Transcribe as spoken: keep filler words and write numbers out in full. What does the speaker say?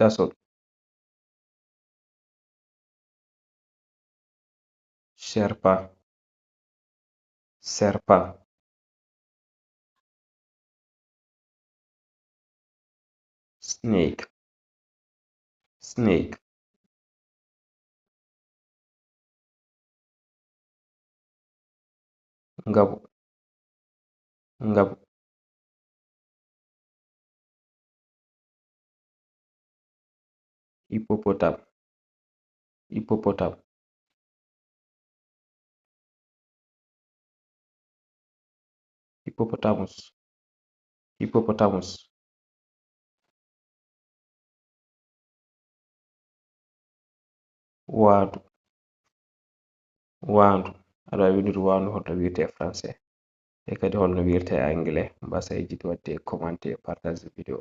Tasol. Serpent. Serpent. Snake. Snake. Ngabu. Ngabu. Hippopotame. Hippopotame. Hippopotamus. Hippopotamus. Waandu. Waandu. Aɗa waawi winndude waandu holno wiyetee e français, e kadi holno wiyetee e anglais. Mbasa yejjitde waɗde commentaire, partage vidéo.